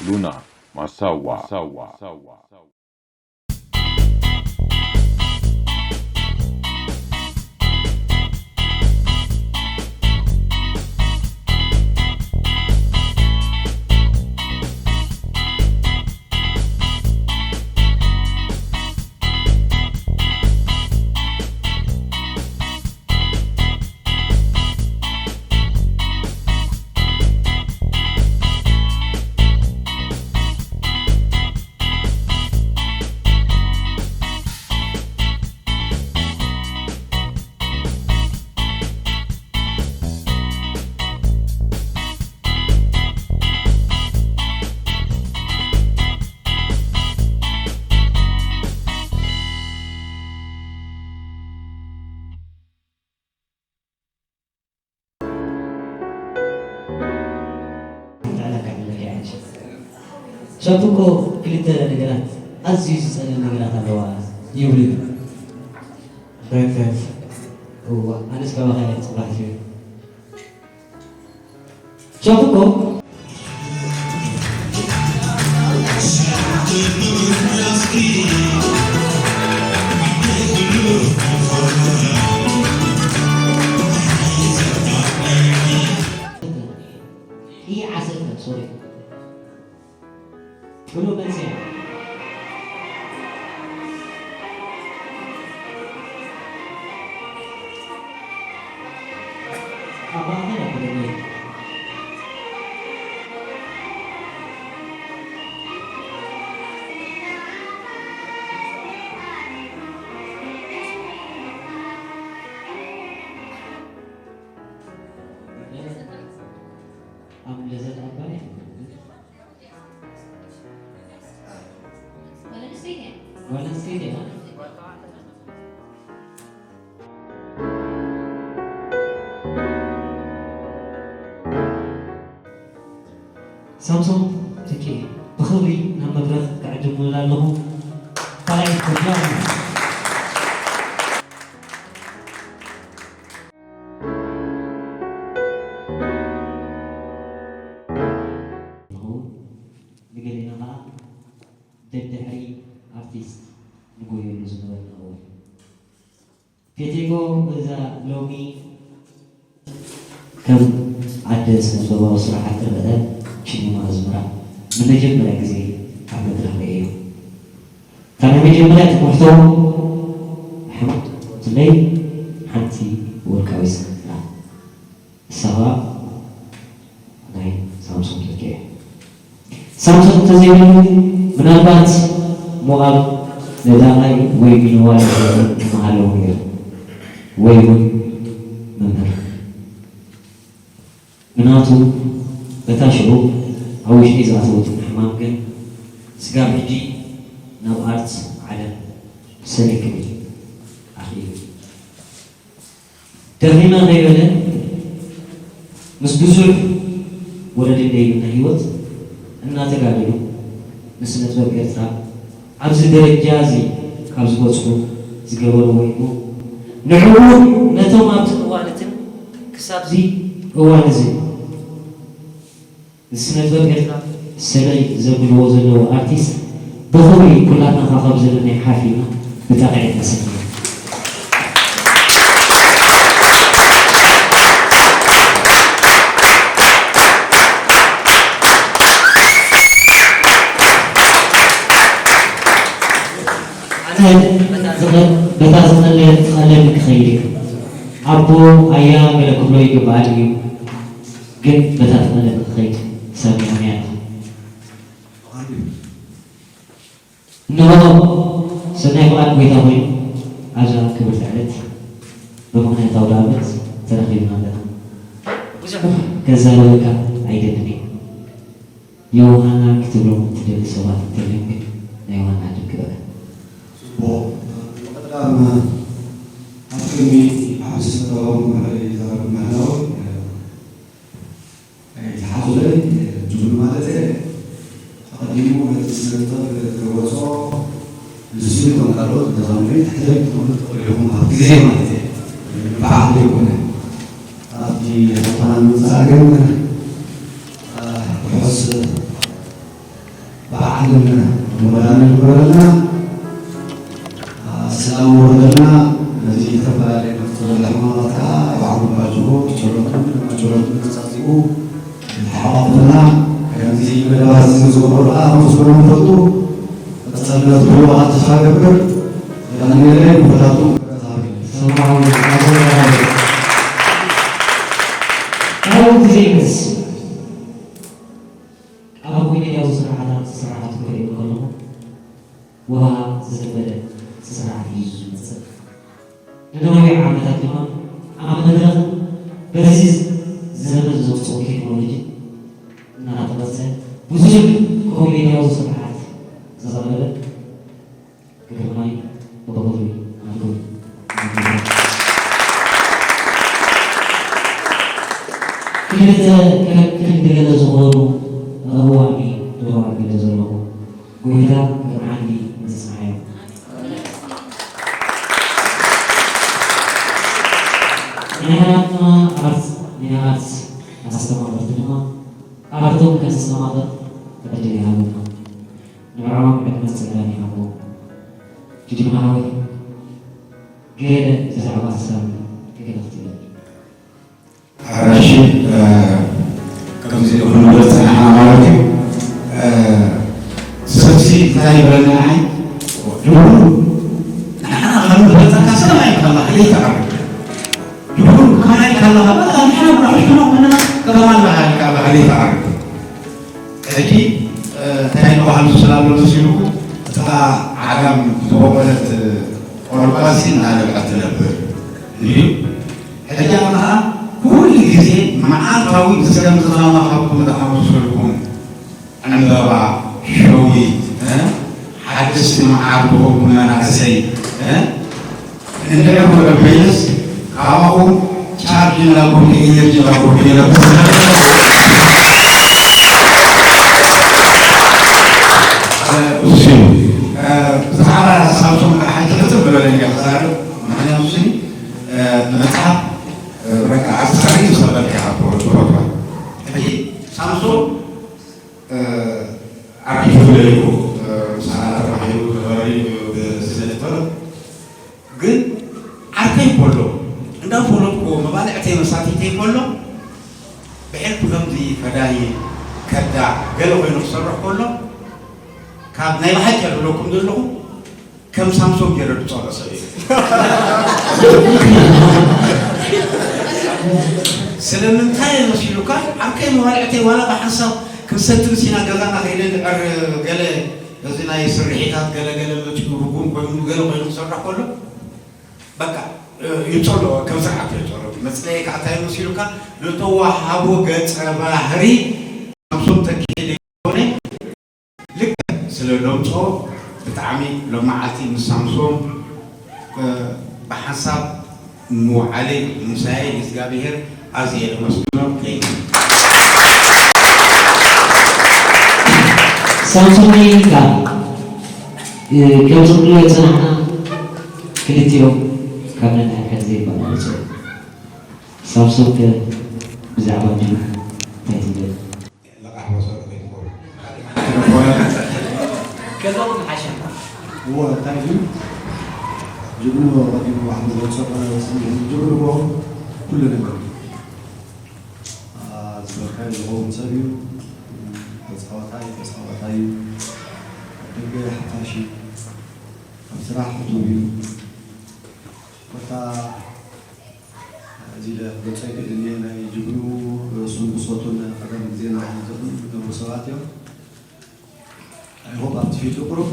ሉና ማሳዋ። ሻምፖ እኮ ክልተ ነገራት ኣዝዩ ዝጸልእ ነገራት ኣለዋ ይብሉ። በከት እዋ ኣነስ ካባኻ እየ ጽባሕ ዝብል። ሻምፖ እኮ ይዓሰልካ፣ ሶሪ። ብሉእ መልሲ እያ። ኣብ ማእከል ኣቢለለይ። ኣብ ለዘት ኣባይ ጓል ኣንስተይቲ እያ። ጓል ኣንስተይቲ እያ። ሳምሶን ትኪ ብኽብሪ ናብ መድረኽ ክዕድሙና ኣለኹ። ካልኣይ ፕሮግራም። ንገሌና ኸዓ ደድሕሪ ኣርቲስት ንጎየሉ ዝነበርና እዋን። ፔቴጎ እዛ ሎሚ ከም ዓደ ስነ ጥበባዊ ስራሓት ትረአ፣ ሽኒማ ኣዝመራ ንመጀመርያ ግዜ ኣብ መድረኽ ርእየዮ። ካብ ናይ መጀመርያ ትምህርቶም ሕማም ትለይ ሓንቲ ወርቃዊ ስንጥራ። ንሳ ኸኣ ናይ ሳምሶን ተኪኤ። ሳምሶን እንተዘይህሉ፣ ምናልባት ሞኣብ ነዳቓይ ወይ ሚኒዋይ ምሃለዉ ነይሩ፣ ወይ እውን መምህር። ምናቱ በታ ሽዑ ኣብ ውሽጢ ዝኣተወትኒ ሕማም ግን ስጋብ ሕጂ ናብ ኣርት ዓለም ሰሊክኒ ኣኽኢሉ። ደኺመ ከይበለ ምስ ብዙሕ ወረድ ደይብና ህይወት እናተጋደሉ ንስነ ጥበብ ኤርትራ ኣብዚ ደረጃ እዚ ካብ ዝበጽሑ ዝገበርዎ እዩ። ንዕኡ ነቶም ኣብቲ እዋን እትን ክሳብዚ እዋን እዚ ንስነ ጥበብ ኤርትራ ሰለይ ዘብልዎ ዘለዉ ኣርቲስት ብኽብሪ ኩላትና ካብ ዘለናዮ ሓፊና ብጣቕዒት ነሰንዮ። ኣነ በታ ዝቐ-፣ በታ ዝቐለ-፣ ዝቐለኒ ክኸይድ እዩ። ኣቦ ኣያ ገለ ክብሎ ይግባኣኒ እዩ። ግን በታ ትቐለኒ ክኸይድ ሰብ ምኽንያት እንሆ ሰናይ ፍቓድ ጎይታ ኮይኑ ኣብዛ ክብርቲ ዕለት ብምኽንያት ኣውደ ዓመት ተረኺብና ኣለና። ብዙሕ ከዛረበካ ኣይደልን እየ። ዮሃና ክትብሎም ትደሊ ሰባት እንተልዮም ግን ናይ ዮሃና ዕድል ክበካ። ጽቡቕ። ብቐዳም ኣብ ቅድሚ ዓብዲ ስነ ጥበባዊ መምርሒ ዘረብ ምህላው ኣይትሓዙለይ፣ ጅግኑ ማለት እየ። ኣቐዲሙ ነቲ ስነ ጥበብ ዝገለጾ ንሱ ይኹን ካልኦት ብተኸምሪ ትሕተይ ክትኾኑ ትኽእሉ ኢኹም ኣብ ግዜ ማለት እየ። ብዓቕሊ ይኹን ኣብ ርሑስ በዓልን ረመዳንን ይግበረልና። ሰላም ወረደልና። ነዚ ዝተፈላለየ መጥቶ ዘሎ ሕማማት ከዓ ኣብ ዓውዲ ባጅቦ ጸሎትን ማጭሎትን ተጻጺቡ ተሓቋቁፍና። ከምዚ መደባት እዚ ዝገበሩ ከዓ ከመስግኖም ይፈቱ። ቀጻልነት ብሉቓት ተስፋ ገብር ዳንኤል ብፍላጡ ሰማዊ ካብኡ ግዜ ምስ ኣብ ኮሜድያዊ ስራሓታት ስራሓት ክርኢ ከለኹ ውሃ ዝዘንበለ ስራሓት እዩ ዝመፅእ። ንነዊሕ ዓመታት ድማ ኣብ መድረኽ በዚ ዘመን ዘምፅኦ ቴክኖሎጂ እናተቐርፀ ብዙሕ ኮሜድያዊ ስራሓት ዘቕረበ ግርማይ በበሉ ኣንዱ ክልተ ከም ክንዲ ገለ ዝኾኑ ኣእዋሚ ዶሮ ኣቢለ ዘለኹ ጎይታ ግርማኒ ንጽንሓዮ። ናይ ሓላፍና ኣርት ናይ ኣርት ኣስተማቐርቲ ድማ ኣርቶም ከነስተማቕር ዕድል ይሃበና። ንዕኦም ዕድመን ጸጋን ይሃቦም። ጅግና ሓወይ፣ ገለ ብዛዕባ ሰብ ገለ ክትብል። ኣራሺ፣ እ፣ ከምዚ ክንብል ጸናሕና ማለት እዩ። እ፣ ሰብሲ እንታይ ይብለኒ ንዓይ? ድብሉ፣ ንሕና ከም ንፈልጠካ ሰማይ ኢልካ ኣለኻ፣ ዘይተዓርፍ። ድብሉ፣ ከማይ ኢልካ ኣለኻ፣ በቃ ንሕና ብራሕሽቱና ኩልና ከም ኣለኻ ኢልካ ኣለኻ፣ ዘይተዓርፍ። ሕጂ፣ እ፣ እንታይ ንባህሉ ስላሎ መሲሉኩም፣ እታ ዓጋም ዝበቖለት ቆልቋልሲ እናነብዐት ትነብር እዩ። ሕጂ ኣነ ኸዓ ኩሉ ግዜ መዓልታዊ ምስ ከም ዝማማ ካብኩም ዝኣመሰልኩም ዕምበባ፣ ሸዊት፣ እ፣ ሓደስቲ መዓር ዝኾንኩም መናእሰይ፣ እ፣ እንድሕር ውዕል ኮይነስ፣ ካባኹም ቻርጅ እናጎድለ፣ ኤነርጂ እናጎድለ፣ እሱ እዩ። ብዛዕባ ሳምሶም ሓንቲ ሕፅር ዝበለ ነገር ክዛረብ፣ ምኽንያቱ እሱ፣ መፅሓፍ፣ በቃ፣ ኣብ ፀሪ ዝሰበልካ ትፈትዋ። ሕጂ ሳምሶም፣ ዓርኪ ፍለይኩ፣ ምሳና ተባሂሉ ተፈሪሙ ብስነ ጥበብ። ግን ዓርከይ ከሎ፣ እንዳ ፎሎጥኩዎ፣ መባልዕተይ መሳቲተይ ከሎ፣ ብሕልፊ ከምዚ ፈዳይ፣ ከዳዕ፣ ገለ ኮይኑ ክሰርሕ ከሎ፣ ካብ ናይ ብሓቂ ዝብለኩም ዘለኹ፣ ከም ሳምሶም ገይረ ዝጸልኦ ሰብ እየ። ስለምንታይ መሲሉካ? ዓርከይ መባልዕተይ ዋላ ብሓንሳብ ክንሰቲ ምስ ኢና ገዛና ከይደ ንዕር ገለ እዚ ናይ ስርሒታት ገለ ገለ መጺኡ ርጉም ኮይኑ ገለ ኮይኑ ክሰርሕ ከሎ በቃ፣ እ፣ ይጸልኦ፣ ከም ስርዓት ይጸልኦ። መጽለዪ ከኣ እንታይ መሲሉካ? ንተዋሃቦ ገጸ ባህሪ ሳምሶም ተኪኤ ዘይኮነ ልክዕ ስለ ደምጾ ብጣዕሚ ሎመዓልቲ ምስ ሳምሶም፣ እ፣ ብሓንሳብ ምውዓለይ ምሳየይ ንእግዚኣብሄር ኣዝየ ዘመስግኖ። Thank you። ሳምሶም፣ ካብ፣ እ፣ ከም ዝብሎ ዝጸናሕና ክልቲኦም ካብ ነንሕድሕድ ዘይበላለጹ። ሳምሶም፣ ከ ብዛዕባ ጅግና እንታይ ትብል? ለቃሕ መሰሉ ከይትኾኑ። ገዛኹም ሓሸ። እወ፣ እንታይ እዩ? ጅግኑ ቀዲሙ ባዕሉ ዝገልጾ፣ እ፣ ስምዒት ጅግኑ እኮ ኩሉ ነገር እዩ። አ፣ ዝበልካዮ ዝኸውን ሰብ እዩ። ተጻዋታይ፣ ተጻዋታይ እዩ። ኣብ ደገ ሓፋሽ እዩ። ኣብ ስራሕ ዕቱብ እዩ። ኮታ እዚ ኢለ ክገልጾ ኣይክእልን እየ። ናይ ጅግኑ እሱን ብጾቱን ቀደም ግዜ ንዓይ ዘኹም ዝነበሩ ሰባት እዮም። I hope ኣብቲ ፊቱ ቁሩብ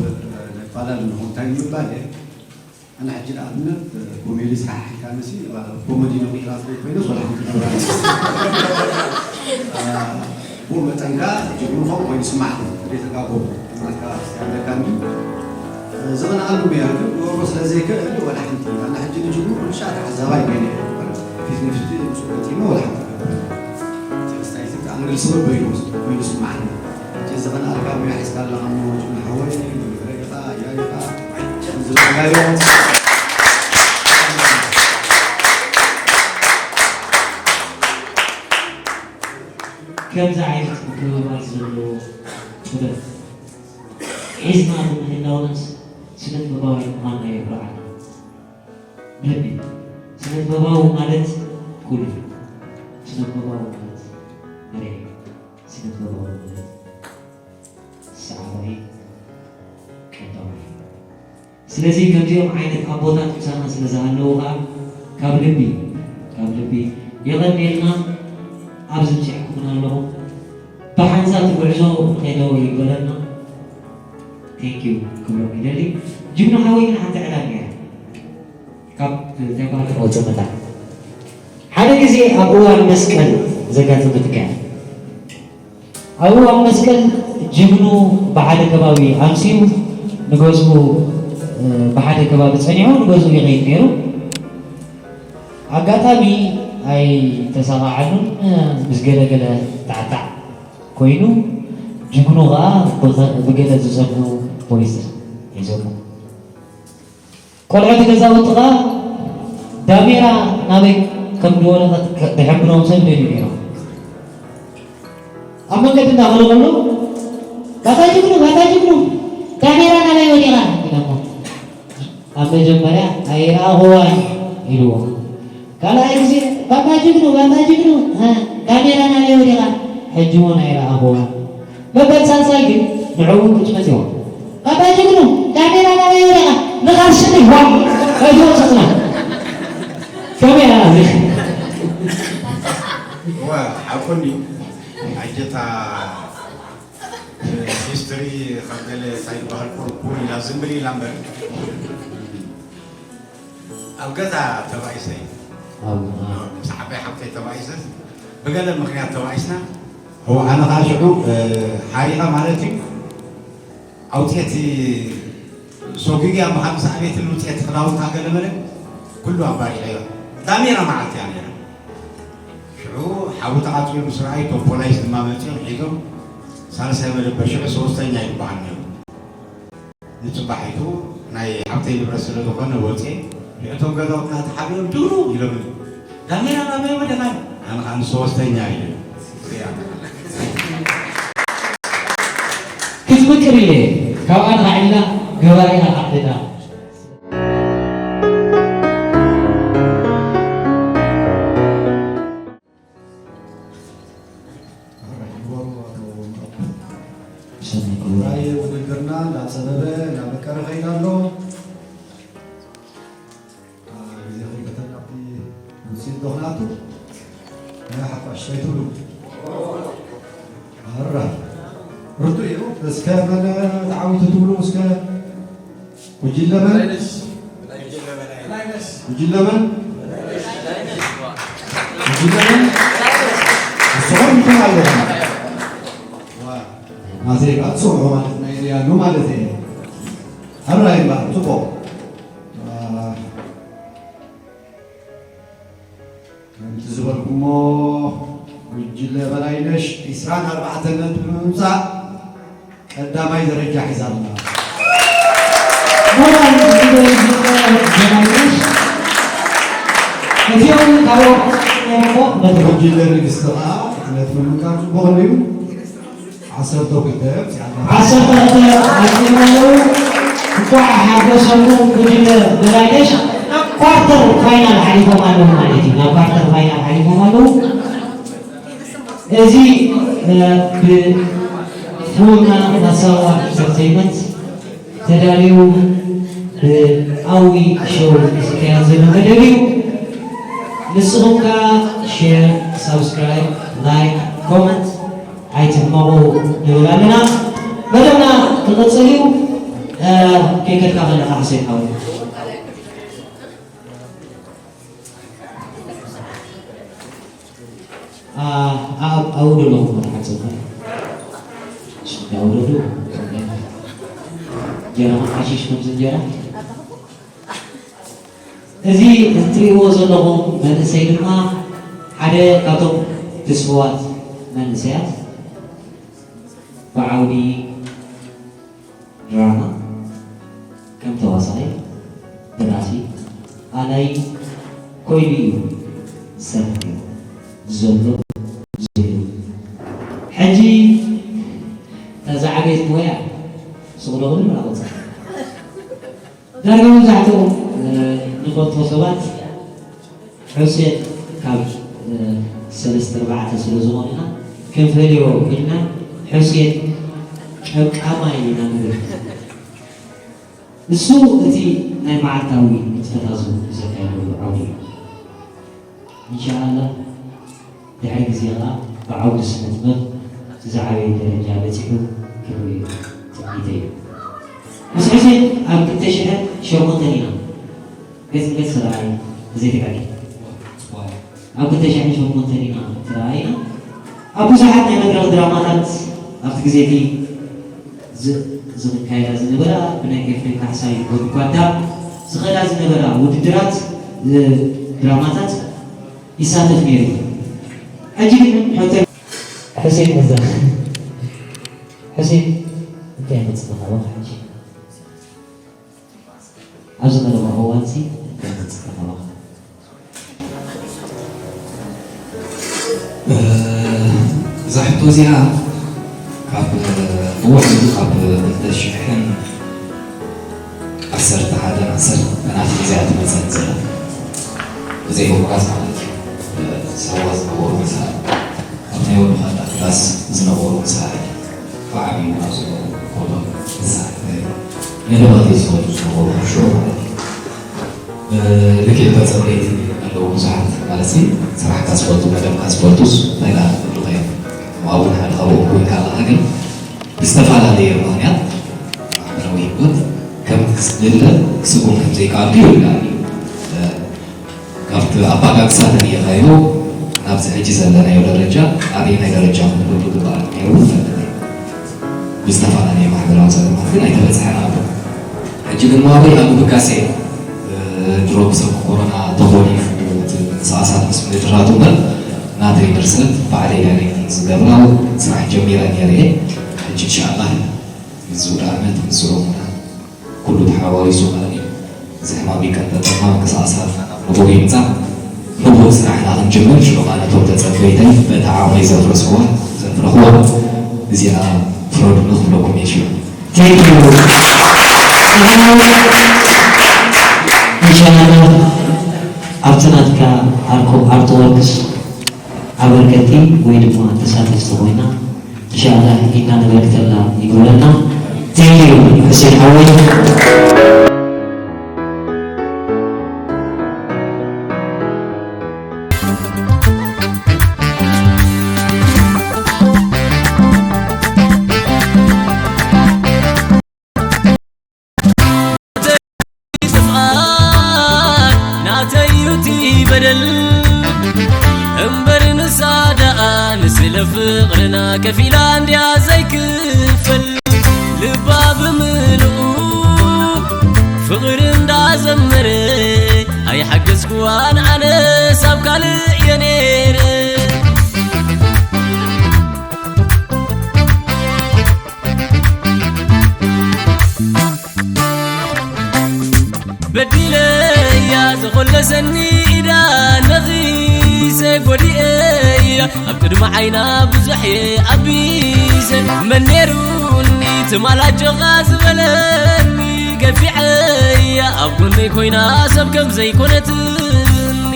ነፋላል ንኹን እንታይ ንምባል እየ። ኣነ ሕጂ ንኣብነት ኮሜዲ ሰሓሕ ኢልካንሲ ኮሜዲ ነቒላ ስለ ኮይነስ ወላ ሓንቲ ክብራ ብኡ መጠን ከኣ ጅግኑ ከምኡ ኮይኑ ይስማዓኒ። ቤተካ ጎቦ ናትካ ኣለካኒ። ዝቐንኣሉ እያ፣ ግን ክገብሮ ስለ ዘይክእል ወላ ሓንቲ። ኣነ ሕጂ ንጅግኑ ኩሉ ሻዕ ተዓዛባይ ኮይነ እየ። ፊት ንፊት ምስኡ ገጢመ ወላ ሓንቲ ክገብር። ስለዚ ኣንግል ስወር በይኑ ኮይኑ ይስማዓኒ። ሕጂ ዝቐንኣልካ ሙያ ሒዝካ ኣለኻ እሞ ጅግኑ ሓወይ፣ መምህረይ ኢኻ፣ ኣያይ ኢኻ፣ ዝብለካዮ ከምዚ ዓይነት ምክብባር ዘለዎ ጥበብ ሒዝና ብምህላውናስ ስነ ጥበባውያን ምዃንና የኹርዓና። ብልቢ ስነ ጥበባዊ ማለት ኩሉ እዩ። ስነ ጥበባዊ ማለት መሪሕ እዩ። ስነ ጥበባዊ ማለት ሰዓባይ ቀዳማይ እዩ። ስለዚ ከምዚኦም ዓይነት ኣቦታት ምሳና ስለ ዝሃለዉ ከዓ ካብ ልቢ ካብ ልቢ የቐንየልና። ኣብዚ ብፅሕኩምና ኣለኹም። ብሓንሳብ እቲ ጉዕዞ ከይደው ይበለና። Thank you ክብሎም ይደሊ። ጅግና ሓወይ ግን ሓንቲ ዕላል ነይራ። ካብ ተግባር ክወፅእ መታን ሓደ ግዜ ኣብ እዋን መስቀል ዘጋጠመትካ እያ። ኣብ እዋን መስቀል ጅግኑ ብሓደ ከባቢ ኣምስዩ ንገዝኡ እ፣ ብሓደ ከባቢ ፀኒሑ ንገዝኡ ይኸይድ ነይሩ። ኣጋጣሚ ኣይተሰማዓሉን እ፣ ምስ ገለገለ ታዕታዕ ኮይኑ ጅግኑ ከዓ ብኸ- ብገለ ዝፀንሑ ፖሊስ ሒዞሞ። ቆልዑ እቲ ገዛውቲ ኸዓ ዳሜራ ናበይ ከም ዝወደቐት ከ- ዝሕብሮም ሰብ ደልዩ ነይሮም። ኣብ መንገዲ እንዳኸዱ ከሎ ባታ ጅግኑ ባታ ጅግኑ ዳሜራ ናበይ ወዲቓ ኢሎሞ። ኣብ መጀመርያ ኣይረኣኹዋን ኢልዎ። ካልኣይ ግዜ ባታ ጅግኑ ባታ ጅግኑ እ፣ ዳሜራ ናበይ ወዲቓ ሕጂ እውን ኣይረኣኹዋን። መበል ሳልሳይ ግን ንዕኡ ክጭመት ይሆን። ኣባ ጅግኑ ዳሜራ ናበይ ወደቓ ንኻብ ስኒ ዋ ከይትወፅእና ከመይ ኣላ ዋ ሓቁኒ ኣጀታ ሂስትሪ ካብ ገለ እንታይ ዝበሃል ቁርቁር ኢላ ዝምብል ኢላ እምበር ኣብ ገዛ ተባኢሰ እዩ ምስ ዓባይ ሓብተይ ተባኢሰ ብገለ ምክንያት ተባኢስና ኣነ ከዓ ሽዑ ሓሪቐ ማለት እዩ ኣውፅኤት ሶጊግያ ምኻድ ምስ ኣቤት ንውፅኤት ክዳውንታ ገለ መለ ኩሉ ኣባሪቐዮ ዳሜራ መዓልቲ እያ ነይራ ሽዑ ሓዊ ተቓፂሉ ምስ ረኣዩ ፖላይስ ድማ መፂኦም ሒዞም ሳልሳይ መደበር ሽዑ ሶስተኛ ይበሃል ነይሩ ንፅባሒቱ ናይ ሓብተይ ንብረት ስለ ዝኾነ ወፅኤ ሽዑ እቶም ገዛውትና ተሓቢኦም ድሩ ኢሎምኒ ዳሜራ ናበይ ወደኻ ኣነ ከዓ ንሶስተኛ ኢለ ክትምቅር ኢለ ካብኣ ንኻዕልና ገባሪና ካዕልና ናይ ውድድርና እንዳፀበበ እንዳመቀረ ከይዳ ኣሎ ግዜ ከይፈተና ኣብቲ ውፅኢት ዶ ክንኣቱ ናይ ሓፋሽ እንታይ ትብሉ ኣራ ርቱ እዩ እስከ መን ተዓዊቱ ትብሉ እስከ ጉጅለ መን ጉጅለ መን ጉጅለ መን ንስኹም እንትን ኣለኹም ማዘይ ከዓ ትሰምዑ ማለት ናይ ሪያሉ ማለት እየ ኣራ ይበሃል ፅቡቅ ከምቲ ዝበልኩሞ ጉጅለ በላይነሽ ዒስራን ኣርባዕተን ነጥቢ ብምምፃእ ቀዳማይ ደረጃ ሒዛ ኣላ። ሞራል ዝደልዩ ጉጅለ በላይነሽ እዚኦም ካብኦም ነርሞ በቲ ጉጅለ ንግስቲ ከዓ ነጥቢ ምምቃር ፅቡቕ እዩ። ዓሰርተ ክልተ ኣምፂኣ ኣላ። ዓሰርተ ክልተ ኣምፂኦም ኣለዉ። እንኳዕ ሓጎሰኩም ጉጅለ በላይነሽ ናብ ኳርተር ፋይናል ሓሊፎም ኣለዉ ማለት እዩ። ናብ ኳርተር ፋይናል ሓሊፎም ኣለዉ። እዚ ብፉና ማሳዋ ኢንተርቴይመንት ተዳልዩ ብኣዊ ሾው ዝካየድ ዘሎ መደብ እዩ። ንስኹም ከኣ ሼር፣ ሳብስክራይብ፣ ላይክ፣ ኮመንት ኣይትሕመቑ ንብል ኣለና። መደብና ክቕጽል እዩ። ኬከድካ ከለኻ ሕሴን ሓወይ። ኣውዱ ኣለኹም ተሓፀቡ ሽዳ ውረዱ ጀራ ሓሽሽ ከምዚ እንጀራ እዚ እትሪእዎ ዘለኹም መንእሰይ ድማ ሓደ ካብቶም ትስፉዋት መንእሰያት ብዓውዲ ድራማ ከም ተዋሳኣይ፣ ደራሲ፣ ኣላይ ኮይኑ እዩ ዝሰርሕ ዘሎ። ሕጂ እታ ዝዓበየት ሞያ ስቕ ዶ ክብል መላቑ ዳርጋ መብዛሕትኡ ንፈልጦ ሰባት ሕሴን ካብ ሰለስተ ኣርባዕተ ስለ ዝኾንና ክንፈልዮ ኢልና ሕሴን ቀብቃማይ ኢና ንብል። እሱ እቲ ናይ መዓልታዊ ንጥፈታቱ ዘካየደሉ ዓውዲ እዩ። ኢንሻኣላህ ድሕሪ ግዜ ኸኣ ብዓውዲ ስነ ጥበብ ዝዓበየ ደረጃ በጺሑ ክርኢ ትምኒተይ እዩ። ምስ ሕሴን ኣብ ክልተ ሽሕን ሸሞንተን ኢና ገጽ ንገጽ ተረኣኢና ተዘይተጋጊ ኣብ ክልተ ሽሕን ሸሞንተን ኢና ተረኣኢና። ኣብ ብዙሓት ናይ መድረኽ ድራማታት ኣብቲ ግዜ እቲ ዝ- ዝካየዳ ዝነበራ ብናይ ኤፍሬም ካሕሳይ ወዲ ኳዳ ዝኸዳ ዝነበራ ውድድራት እ፣ ድራማታት ይሳተፍ ነይሩ። ሕጂ ግን ሕቶ ሕሴን እዛ ሕሴን እንታይ መጽናዕቲ ሕጂ ኣብዚ ቀረባ እዋንሲ እንታይ መጽናዕቲ እዛ ሕቶ እዚኣ ካብ ብውሕዱ ካብ ክልተ ሽሕን ዓሰርተ ሓደን ዓሰርተ ክልተን እያ ትመፀኒ ዘላ። ብዘይ ምቑራፅ ማለት እዩ። ሳዋ ዝነበሩ መሳርሒ ኣብ ናይ ወዲ ኻልዳ ክላስ ዝነበሩ መሳርሒ ብዓብዩ ኣብዚ ፎቶ መሳርሒ መደባት ዝኸዱ ዝነበሩ ሽዑ ማለት እዩ። ልክዕ ተፀበይቲ ኣለዉ ብዙሓት ማለት ሲ ስራሕካ ዝፈልጡ መደብካ ዝፈልጡስ እንታይ ደኣ ክብሉኻ እዮም። እሞ እውን ሓደ ካብኦም ኮይንካ ኣለኻ ግን ብዝተፈላለየ ምኽንያት ማሕበራዊ ህይወት ከምቲ ዝድለ ክስጉም ከምዘይከኣልኩ ይርዳእኒ እዩ። ካብቲ ኣባጋግሳ ተነየኻዮ ናብዚ ሕጂ ዘለናዮ ደረጃ ኣበየናይ ደረጃ ክንህሉ ግባእ ነይሩ ንፈልጥ ኢና። ብዝተፈላለየ ማሕበራዊ ጸገማት ግን ኣይተበጽሐን ኣሎ። ሕጂ ግን ዋበይ ኣብ ግብጋሴ ድሮ ብሰንኪ ኮሮና ተኾሊፉ እቲ ምንቅስቓሳት ምስ ምድራቱ እምበር ናተይ ድርሰት ባዕለይ እያ ነይ ዝገብራ ስራሕ ጀሚረ ነይረ እየ። ሕጂ እንሻኣላህ ምስዚ ውዳእነት ምስኡ ኩሉ ተሓዋዊሱ ማለት እዩ። እዚ ሕማም ይቀንጠጠልና ምንቅስቓሳትና ናብ ንቡር ይምፃእ። ንቡር ስራሕና ክንጅምር ሽዑ ከዓ ነቶም ተፀበይተይ በቲ ዓቕመይ ዘፍረስክዋ ዘፍረኽዋ እዚኣ ፍረዱኒ ክብለኩም እየ ሽዑ። Thank you. ኢንሻኣላህ ኣብቲ ናትካ ኣርኮ ኣርትወርክስ ኣበርከቲ ወይ ድማ ተሳተፍቲ ኮይና ኢንሻኣላህ ኢድና ነበርክተላ ይግበረና። Thank you ሕሴን ሓወይ። ጥፍኣት ናተይ እዩ እቲ በደል እምበር ንሳ ደኣ ንስለ ፍቕርና ከፊላ እንድያ ዘይክፈል ልባ ብምልኡ ፍቕሪ እንዳዘመረ ኣይሓገዝክዋን ኣነስ ኣብ ካልእ እየ ነይረ በዲለያ ዘኾለሰኒ ኢዳ ነኺሰ ጎዲኤያ ኣብ ቅድሚ ዓይና ብዙሕ ኣቢሰ መን ነይሩኒ ትማል ኣጆኻ ዝበለኒ ገፊዐያ ኣብ ጎነይ ኮይና ሰብ ከም ዘይኮነትኒ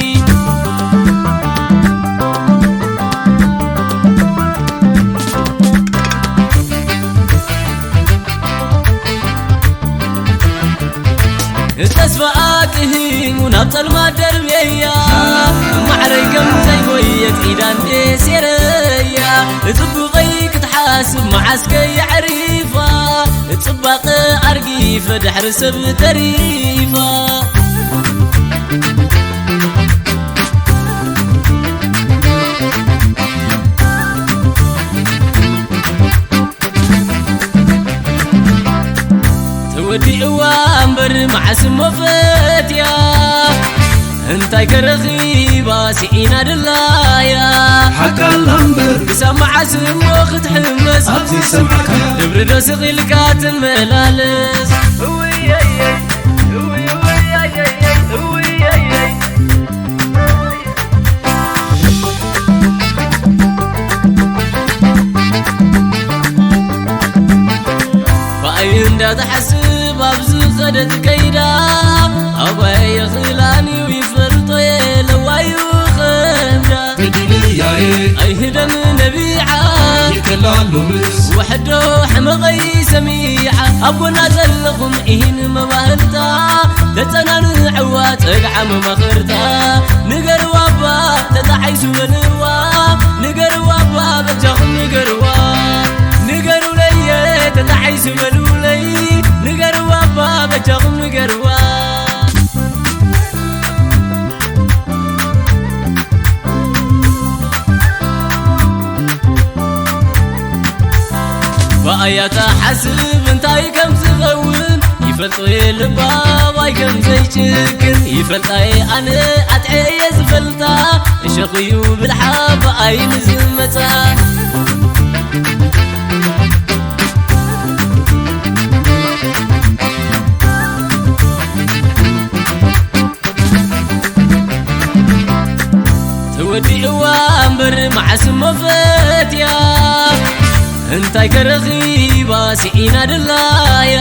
ተስፋ ኣቅሂሙ ናብ ጸልማት ደርብየያ ማዕረይ ከም ዘይጎየት ኢዳ እንዴ ሴረያ ጽቡቐይ ክትሓስብ መዓስከ የዕሪፋ ጽባቐ ኣርጊፈ ድሕሪ ሰብ ተሪፋ ተወዲእዋ እምበር መዓስ እሞ ፈትያ እንታይ ከረኺባ ስዒና ድላያ ሓቃላ እምበር ክሳብ መዓስ እሞ ክትሕመስ ኣብዚ ሰምዓካ ድብሪ ዶ ስቕ ኢልካ ትመላለስ ከደት ከይዳ ኣባይ የኽላን እዩ ይፈልጦ የለዋዩ ኸምዳ ተድልያየ ኣይህደም ነቢዓ ይከላሉ ምስ ወሕዶ ሕመቐይ ሰሚዓ ኣብ ጎና ዘለኹም ኢሂን መባህልታ ተጸናንዕዋ ጸግዓ መማኽርታ ንገርዋ እባ ተጣዓይሱ በልዋ ንገርዋ እባ በጃኹም ንገርዋ ንገሩለየ ተጣዓይሱ በሉለይ ንገርዋ እባ በጃኹም ንገርዋ ብኣያታ ሓስብ እንታይ ከም ዝኸውን ይፈልጦ የልባባይ ከም ዘይጭክን ይፈልጣየ ኣነ ኣጥዐየ ዝፈልጣ እሸኽዩ ብልሓ ብኣይን ዝመጻ ተወዲእዋ እምበር መዓስ እሞ ፈትያ እንታይ ከረኺባ ስኢና ድላያ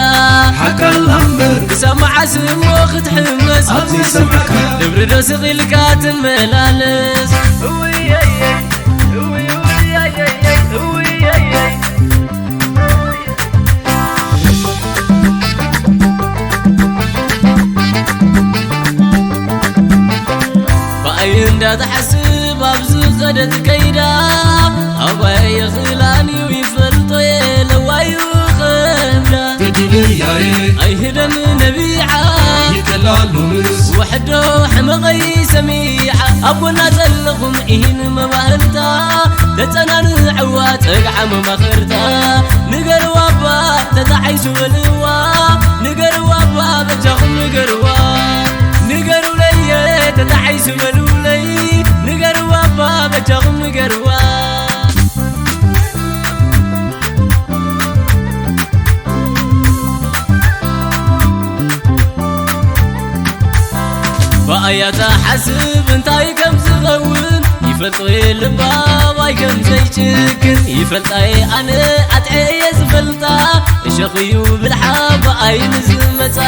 ሓቃላ እምበር ክሳብ መዓስ እሞ ክትሕመስ ኣብዚ ሰማዕካ ድብሪ ዶ ስቕ ኢልካ ትመላለስ ብኣይ እንዳትሓስብ ኣብ ዝኸደት ከይዳ ኣባይ የኽላን እዩ ይፈልጦ የለዋዩ ኸምዳ ተድልያየ ኣይህደም ነቢዓ ይከላሉ ምስ ወሕዶ ሕመቐይ ሰሚዓ ኣብ ጎና ዘለኹም ኢሂን መባህልታ ተጸናንዕዋ ጸግዓ መማኽርታ ንገርዋ እባ ተጣዓይሱ በልዋ ንገርዋ እባ በጃኹም ንገርዋ ንገሩለየ ተጣዓይሱ በሉለይ ንገርዋ እባ በጃኹም ንገርዋ ብኣያታ ሓስብ እንታይ ከም ዝኸውን ይፈልጦ የልባባይ ከም ዘይጭክን ይፈልጣየ ኣነ ኣጥዐየ ዝፈልጣ እሸኽዩ ብልሓ ብኣይን ዝመጻ